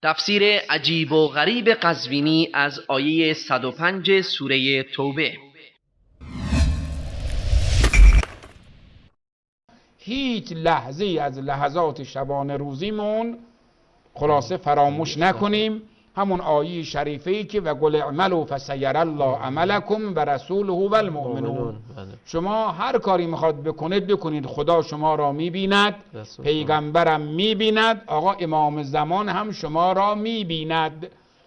تفسیر عجیب و غریب قزوینی از آیه 105 سوره توبه. هیچ لحظه از لحظات شبانه روزیمون خلاصه فراموش نکنیم همون آیه شریفه که و قل اعملوا فسیر الله عملکم و رسوله و المؤمنون. شما هر کاری میخواد بکنید بکنید، خدا شما را میبیند، پیغمبرم میبیند، آقا امام زمان هم شما را میبیند.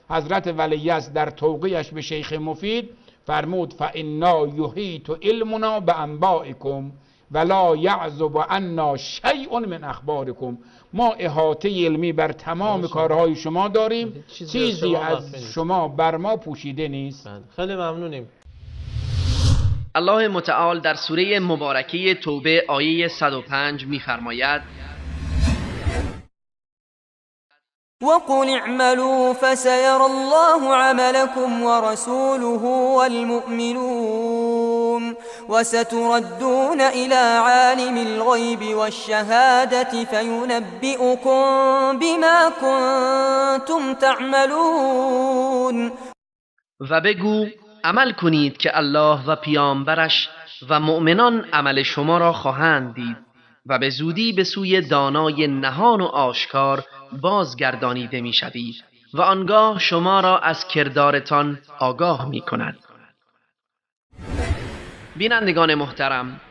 حضرت ولی است در توقیعش به شیخ مفید فرمود فانا یحیط علمنا بانبائکم ولا یعزب عنا شیء من اخبارکم. ما احاطه علمی بر تمام کارهای شما داریم، چیزی از شما بر ما پوشیده نیست. خیلی ممنونیم. الله متعال در سوره مبارکه توبه آیه 105 می‌فرماید: وقل اعملوا فسيرى الله عملكم ورسوله والمؤمنون وستردون إلى عالم الغيب والشهادة فينبئكم بما كنتم تعملون. و بگو عمل کنید که الله و پیامبرش و مؤمنان عمل شما را خواهند دید و به زودی به سوی دانای نهان و آشکار بازگردانیده می‌شوید و آنگاه شما را از کردارتان آگاه می‌کند. بینندگان محترم،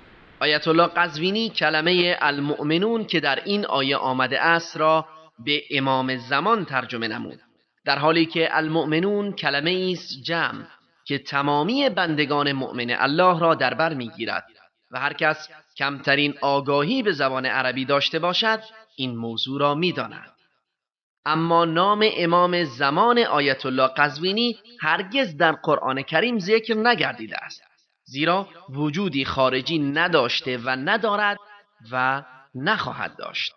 آیت الله قزوینی کلمه المؤمنون که در این آیه آمده است را به امام زمان ترجمه نمود، در حالی که المؤمنون کلمه است جمع که تمامی بندگان مؤمن الله را در بر می‌گیرد و هر کس کمترین آگاهی به زبان عربی داشته باشد این موضوع را می‌داند. اما نام امام زمان آیت الله قزوینی هرگز در قرآن کریم ذکر نگردیده است، زیرا وجودی خارجی نداشته و ندارد و نخواهد داشت.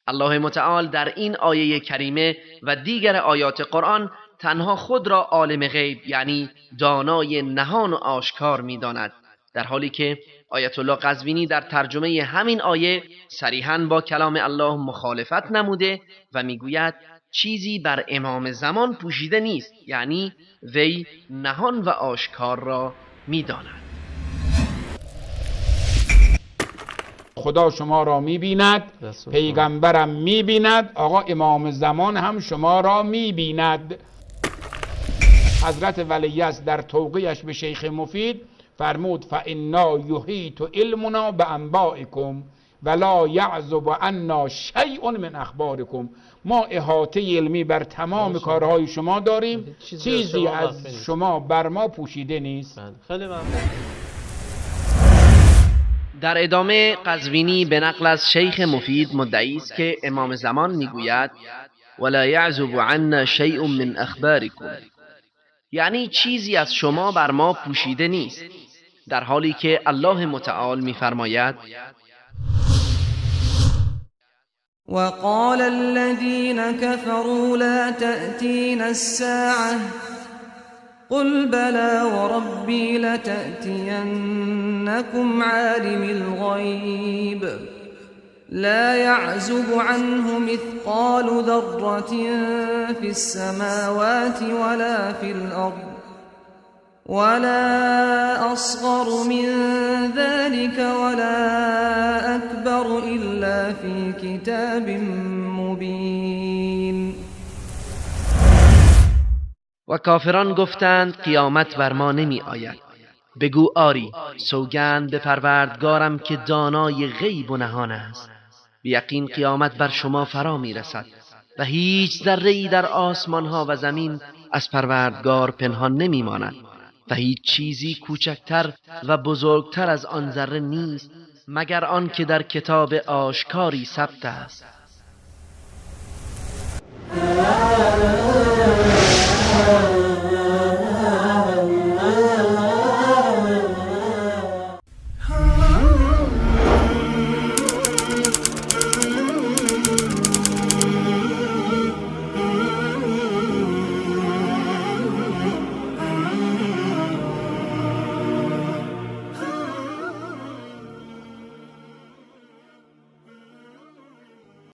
الله متعال در این آیه کریمه و دیگر آیات قرآن تنها خود را عالم غیب، یعنی دانای نهان و آشکار می‌داند، در حالی که آیت الله قزوینی در ترجمه همین آیه صریحاً با کلام الله مخالفت نموده و میگوید چیزی بر امام زمان پوشیده نیست، یعنی وی نهان و آشکار را میداند. خدا شما را میبیند، پیغمبرم میبیند، آقا امام زمان هم شما را میبیند. حضرت ولی است در توقیعش به شیخ مفید فرمود فانا یحیط علمنا بانبائکم ولا یعزب عنا شیء من اخبارکم. ما احاطه علمی بر تمام کارهای شما داریم، چیزی از شما بر ما پوشیده نیست. خیلی ممنون. در ادامه قزوینی به نقل از شیخ مفید مدعی است که امام زمان میگوید ولا یعزب عنا شیء من اخبارکم، یعنی چیزی از شما بر ما پوشیده نیست، در حالی که الله متعال می‌فرماید وقال الذين كفروا لا تأتينا الساعة قل بلى وربي لتأتينكم عالم الغيب لا يعزب عنه مثقال ذرة في السماوات ولا في الأرض ولا أصغر من ذلك ولا أكبر إلا في كتاب مبين. و کافران گفتند قیامت بر ما نمی آید. بگو آری، سوگند به پروردگارم که دانای غیب و نهان است. به یقین قیامت بر شما فرا می رسد و هیچ ذره‌ای در آسمان ها و زمین از پروردگار پنهان نمی ماند و هیچ چیزی کوچکتر و بزرگتر از آن ذره نیست مگر آن که در کتاب آشکاری ثبت است.